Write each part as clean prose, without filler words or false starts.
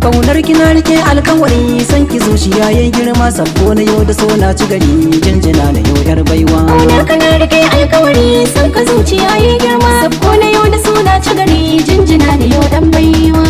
Kaunar kina rike alkawari, san ki zuciya yayin girma, sabo na yau da so na ci gari, jinjina na yau yar baiwa. Kaunar ka na rike alkawari, san ka zuciya yayin girma, sabo na yau da so na ci gari, jinjina na yau dan baiwa.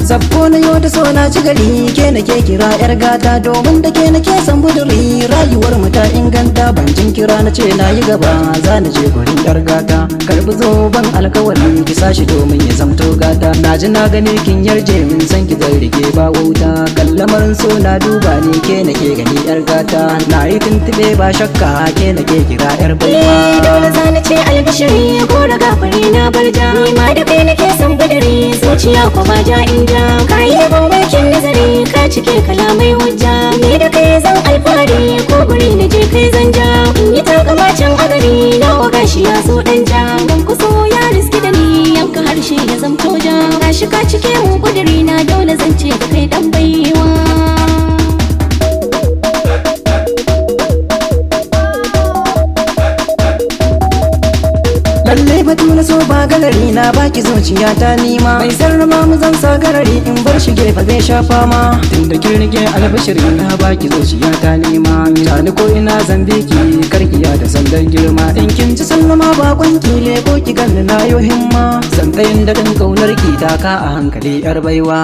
Zabko na yau da so na ci gari, ke na ke kira yar gata, domin da ke na ke san buduri, rayuwar mu ta inganta, ban jin kira na ce na yi gaba, za na je gurin yar gata. Karbi zoben alkawari, ki sashi domin ya zamto gata. Na ji na gani kin yarje min, san ki zan rike ba wauta. Kallamarin so na duba ne, ke na ke gani yar gata. Na yi tuntube ba shakka, ke na ke kira yar baiwa. Dole za na ce albishiri, gora gafari na barja, ni ma da kai nake son buduri, zuciya ko ba ja in ja. Ka yi yabon bakin nazari, ka cike kalamai hujja, ni da kai zan alfahari, ko guri na je kai zan ja. In yi takamacin agari nawa gashi ya zo dan ja, dan kuso ya riski da ni, yanka harshe ya zamto ja. Gashi ka cike mun kuduri na, dole zan ce da kai dan baiwa. Lalle batu na so ba galari, na baki zuciya ta nima. Mai sarrama mu zan sa garari, in bar shi gefe zai sha fama. Tunda kin rike albashiri, na baki zuciya ta nima. Tani ko ina zan biki, karkiya da sandan girma. In kin ci sallama bakon kile ko ki ganni na yo himma. Zan tsayin da kan kaunar ki, taka a hankali yar baiwa.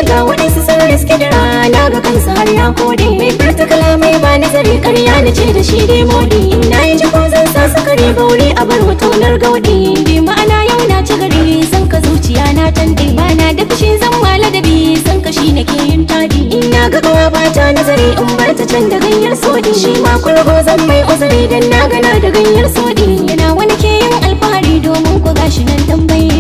Ga waɗansu sun riske da rana ga kansu har ya kode. Mai furta kalamai ba nazari, ƙarya na ce da shi dai modi. Na yi jiko zan sa sukari bauri, a bar wutonar gaudi. Bi ma'ana yau na ci gari, san ka zuciya na tande. Ba na da fushi zan ma ladabi, san ka shi nake yin tadi. In na ga kawa ba ta nazari, in bar ta can da ganyar sodi. Shi ma kurgo zan mai uzuri, dan na gana da ganyar sodi. Yana wani ke yin alfahari, domin ku gashi nan dan baiwa.